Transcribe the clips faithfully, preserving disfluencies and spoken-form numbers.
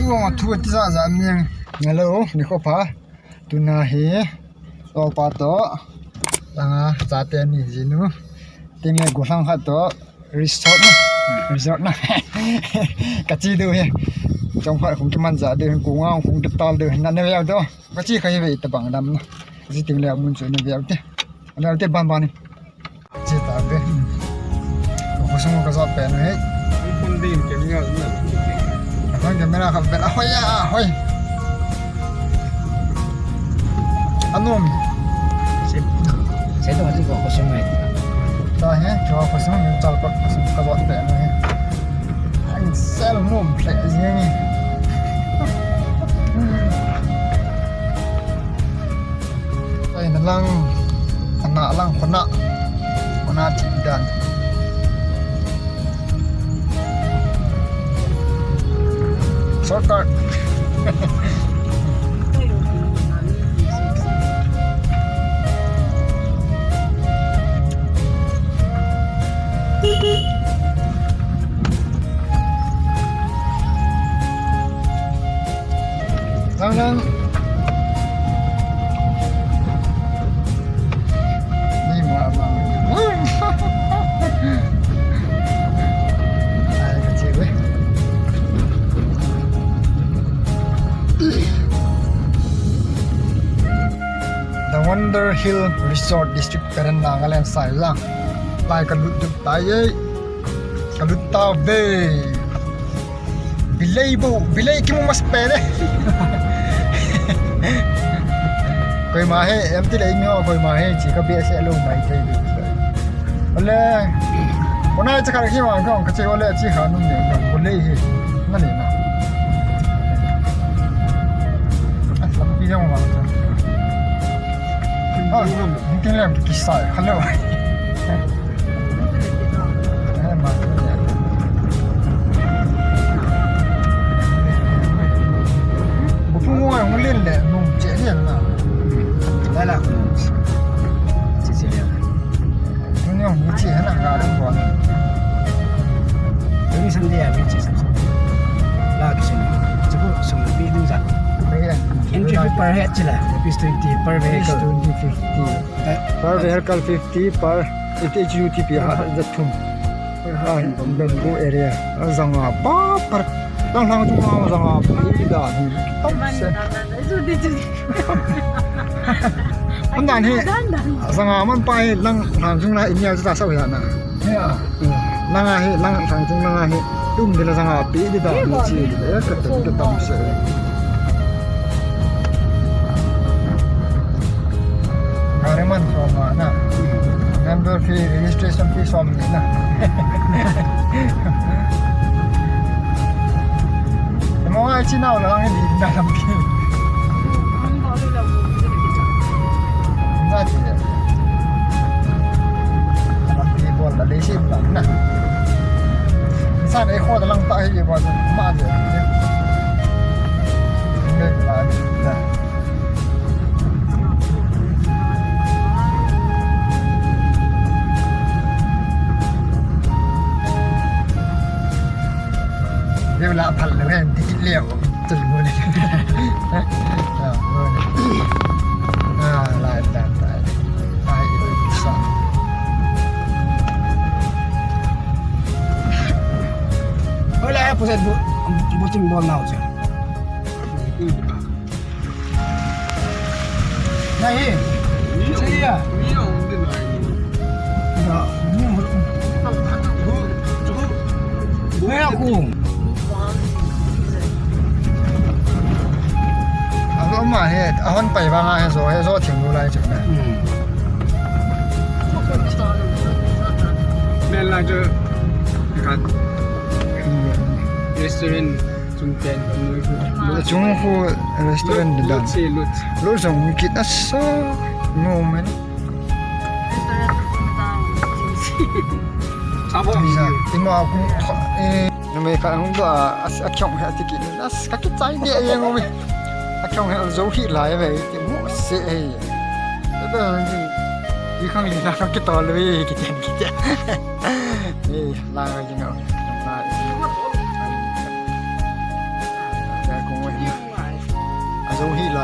Kong a thu ti za za mi. Hello, ni kho pha. Tuna hi, opa to, langa, chate ni jinu. Tin le gollhang khat to, resort na. Resort na. Ka chi du hi. Chong khat kong kiman ja du, kong ngang kong kital du, na ne veu to. Ka chi ka hi ve ta bang dam na. Ka chi ting le mun chu ne veu te. Ne veu te ban ban ni. Chi ta be. Khosung ka jot pen hi. Phone din camera na. Phone camera kha be. Ahoi ya, ahoi. Anom. Se, se to ji ko khosung ai. Ta he, ko khosung ni chal pa khosung ka jot pen hi. An sel nom ple ji ni. Ai, na lang, ana lang, kona, kona chi dan. Shortcut. Lang lang. Ni ma ma. Ai, ka chi we. The Wonder Hill Resort District, Peren, Nagaland, Saileng. Lai ka lut lut tai ye. Ka lut ta ve. Bilei bo, bilei kimu mas pele. Koima he, em ti le mi ho, koima he, chi ka be se lo mai thei le. Ole, ona cha ka ki wa ka ka che ole chi kha nu ne, ole hi. Na le na. A, lampi jong wa cha. A, ni tin le ki sai, hello. Entry fee per head chila, rupees twenty per vehicle. Twenty fifty. Per vehicle fifty, per, iti H U T P ha, za thum. Ah, bamboo area. Ah, zanga pa, per. Lang lang tu ma zanga pa, ida ni. Tam se. Andan hi, zanga man pa hi, lang lang tu na inya ta sa ya na. Ya. Lang a hi, lang lang tu lang a hi. Tum de la zanga pi de da ni chi. Ya, ka tu de tam se. Gari man som na. Member fee, registration fee som ni na. Mo ai chi nau la ngi di na lam pi. Za chi. Lam pi bol la le si la na. Sa ne kho da lang ta hi ba ma de. Ne la na. Leo la phal le hen ti leo. Tul mo le. Ah, mo le. Ah, lai, lai, lai. Ai, sa. Hola, eh, pues, bu-, buting bol na ho siya. Nahi. Siya. Na, ni mo. Kaya ko. Ako ma he, ahon pa iba nga he so, he so thing lo lai chu na. Hmm. Men la chu, kan. Restaurant. Chungten, chung khu restaurant di dan. Lut si, lut. Lut jong kit asa. No man. Sabo. Visa. Ima khu, eh, numei khat hung doh a, a, akhiong he ti kit. As, ka kichai de ye ngom. Akhiong he jo hi lai ve, ti mo se e. Ti khang li na ka kitol ve, kiten, kiten. Eh, la ka jing a. La.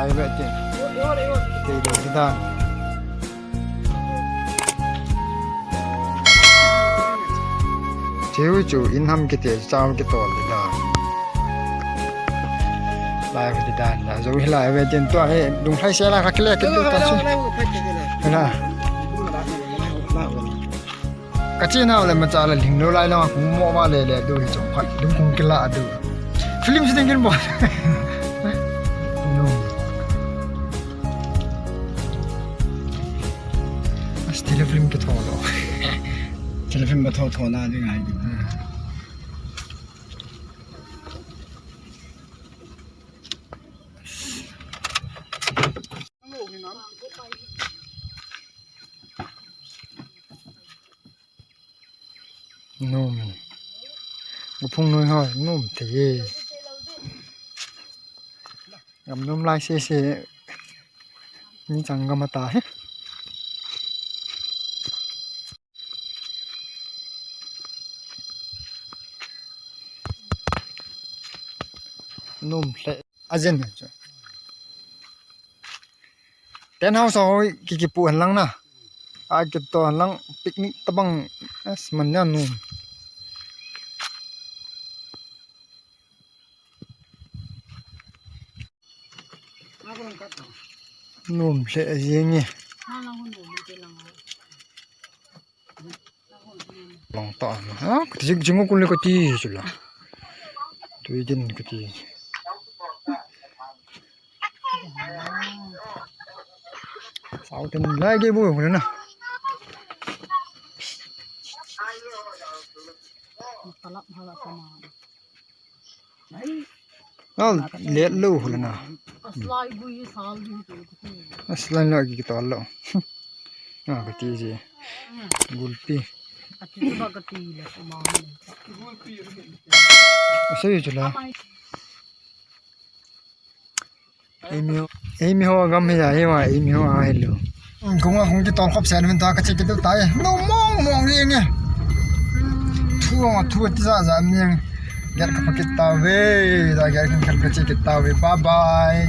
Ai ve ti. Ti do ti da. Chiu chu in ham kiti chau kitol ti da. Lai ve ti da. Na zo hi lai ve tin tua he dung lai se la ka kile kiti ta chu. Hela. Ka chi nau le ma cha le ling lo lai lo ku mo ma le le du hi chong khat dung kung kila du. Film shooting kin bo. No. As telefilm ke tho lo. Telefilm ba tho tho na ding ai ding. Nom. Guphung noi ho nom te ye. Gam nom lai se se. Ni chang gam ta he. Nom le. Ajen chu. Tent house ho ki kipu hen lang na. A kito hen lang picnic tabang as man na nom. Nom le ajen nge. Long ta na. Ha, ka ti jing jing ko le ka ti chu la. Tui din ka ti. Sao tin lai ke bu ko na. Talap hala sama. Al let lo hu le na. Aslai bu yi sal di tu. Aslai lo ki to lo. Ah, ka ti ji. Gulpi. Ka ti ba ka ti le sama. Asa yu chu la. Eimi ho, eimi ho gam hi ja hi ma, eimi ho a hi lo. Kung a kung kitol khop sen vin ta ka che kitu tai. No mong mong ri nge. Thu ma thu ti ja ja mi. Ger ka pakit ta ve, da ger ka che kit ta ve. Bye bye.